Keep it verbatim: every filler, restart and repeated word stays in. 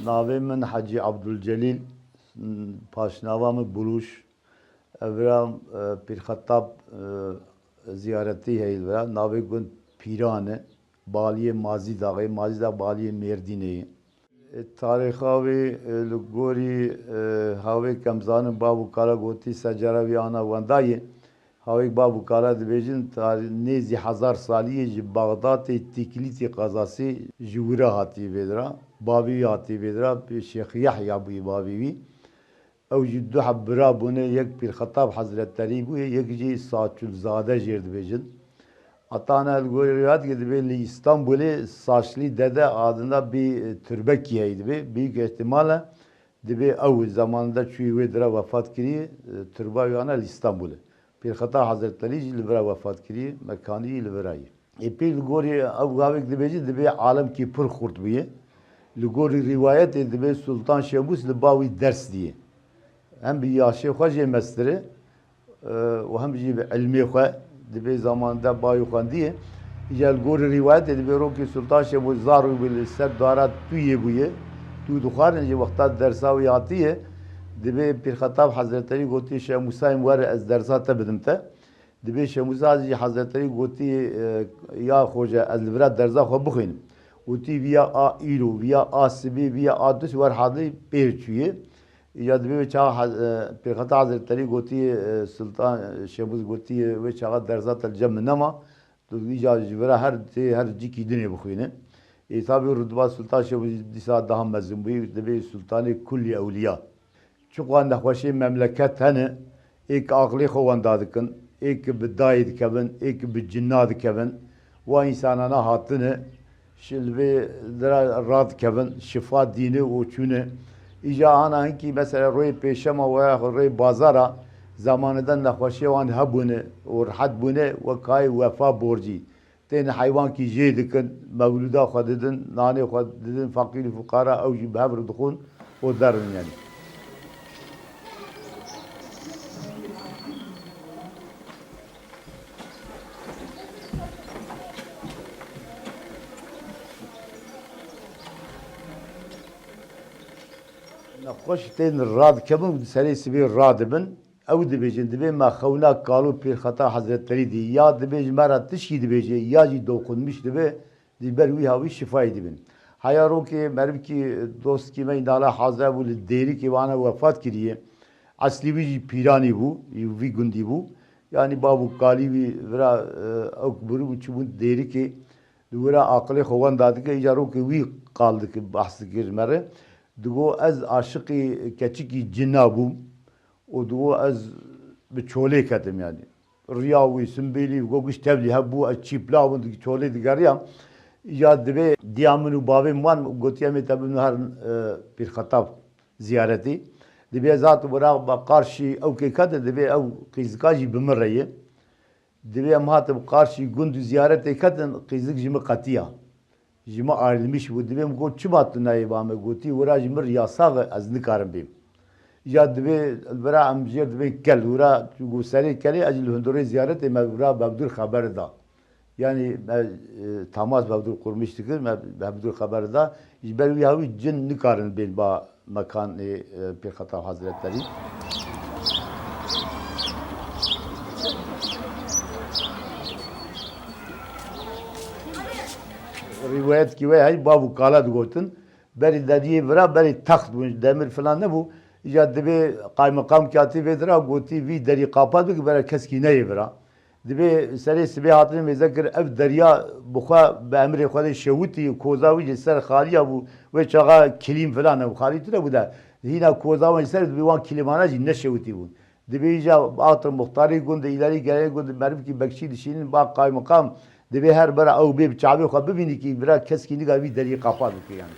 Navê min Hecî Abdulcelîl, paşnava min Buluş. Evra, e, Pîrxetab, e, ziyaretî heye li vira. Navê gund Pîran e. Baliyê Mazîdaxê, Mazîdax baliyê Mêrdînê ye. E, tarîxa wî, e, li gorî, e, hawêk em zanin bav û kala gotî ser cara wî ana wenda ye. Hawêk bav û kala dibêjin, tarî-, nêzî hezar salî ye ji Baxdatê Tîklîtî qezasî ji wira hatî vêdira. Bavî wî hatî vêdira, Şêx Yehya bûyî bavî wî. Ew jî du heb bira bûne, yek Pîrxetab Hezretelî bûye, yek jî Saçulzade jêr dibêjin. Heta ana li gorî rivayetê dibê li Îstanbulê Saçlî dede adında bir, e, türbekî heye dibê. Büyük ihtimalle dibê ew zamanında çûyî wê dira wefat kiriye, e, turba wî ana li Îstanbulê. Pîrxetab Hezretelî jî li vira wefat kiriye, mekanî wî li vira ye. Ê pîr li gorî ew gavêk dibêje, dibê alemkî pir xurt bûye. Li gorî rîwayetê dibê Sultan Şemûs li ba wî ders diye. Hem bi yaşê xwe jê mestir e, e, û hem jî bi ilmê xwe dibê zamanında bayî xwendiye. Îca li gorî rîwayetê dibê rokê Sultan Şemûs zarû bû li ser dara tûyê bûye. Tû dixwarin ji wexta dersa wî hatiye. Dibê Pîrxetab Hezretelî gotiye, Şemûsayê min were ez dersa te bidim te. Dibê Şemûsa jî Hezretelî gotî, e, ya xoce, ez li vira derza xwe bixwînim. Gotî, viya a îro, viya a sibê, viya a dust wer hadî pêr çûye. Îca dibê wê çaxa Hez-, e, Pêxember Hezretelî gotî, e, Sultan, e, Şemûs gotî, wê çaxa derza te li cem min nema. Tu îca ji vira her tê, her cîkî dinê bixwîne. Ê tabî rutba Sultan Şemûs dîsa daha mezin bûyî, dibê Sultanê Kullî Ewliya. Çiqas nexweşê memleket hene, ê ki aqilê xwe wenda dikin, ê ki bi dayê dikevin, ê ki bi cina dikevin, wa însanana hatine, şi-, li vê dira radikevin, şifa dîne û çûne. Îca ana hinkî mesela rojê pêşema we ya rojê bazara, zamanê de nexweşiya wan hebûne û rehet bûne, wek kayê wefa borcî. Tên heywankî jê dikin, mewlûda xwe didin, nanê xwe didin feqîr û fuqara, ew jî bi hev re dixwin û derin yanî. Nexweş tên radikevin û di serê sibê radibin. Ew dibêjin, dibê me xewna kalo Pîrxeta Hezretelî dî, ya dibêj me re tişkî dibêje, ya jî dokunmiş dibe, di ber wî hawî şifayê dibin. Heya rokê merivkî dostkî me îndala hazir bû li Dêrikê, wana wefat kiriye. Eslî wî jî Pîranî bû, vî gundî bû. Yanî bav û kalî wî vira, e, ew birû bû çûbûn Dêrikê. Li wira aqilê xwe wenda dike, îca rokê wî qal dike, behs dikir me re. Digo, ez aşiqî keçikî cina bûm. û digo ez bi çolê ketim yanî. Riya wî, simbêlî, go giş tevlî hebû, ez çîpla bûm, di çolê digeriyam. Ya dibê diya min û bavê min wan gotiye, em ê te bibin herin, e, Pîrxetab ziyaretî. Dibê ez hatim wira qarşî ew kê ketin, dibê ew qîzika jî bi min re ye. Dibê em hatin qarşî gund û ziyaretê ketin, qîzik ji min qetiya. Ji min ayrılmış bû. Dibê min got, çima tu nayê ba me? Gotî, wira ji min yasax e, ez nikarim bêm. Ya dibê, wira em jêr dibên kel, wira ku serê kelê ez jî li hundurê ziyaretê me wira bi hevdûr xeber da. Yanî me, e, temas bi hevdûr qurmîş dikir, me bi hevdûr xeber da. Ji ber wî hawî cin nikarin bên ba mekanê, e, Pîrxeta Hezretelî. Rîwayetkî wê heyî bav û kala digotin. Berî deriyê vira, berî text bûn, demir filan nebû. Îca dibê qaymeqam kî hatî vê dira, gotî, vî derî qapat bike, bere keskî neyê vira. Dibê serê sibê hatine mêze kir, ev derya bi xwe, bi emrê Xwedê şewitî, koza wî jî ser xaliya bû, wê çaxa kilîm filan ew xalî tune bû de. Hîna koza wan jî ser dibê wan kilîmana jî neşewitî bûn. Dibê îca axtir muxtarê gund, îdarî gerê gund, merivkî bekçî dişînin ba qaymeqam, dibê her bira ew bê bi çavê xwe bibînî kî bira keskî nika vî derî qapat bike yanî.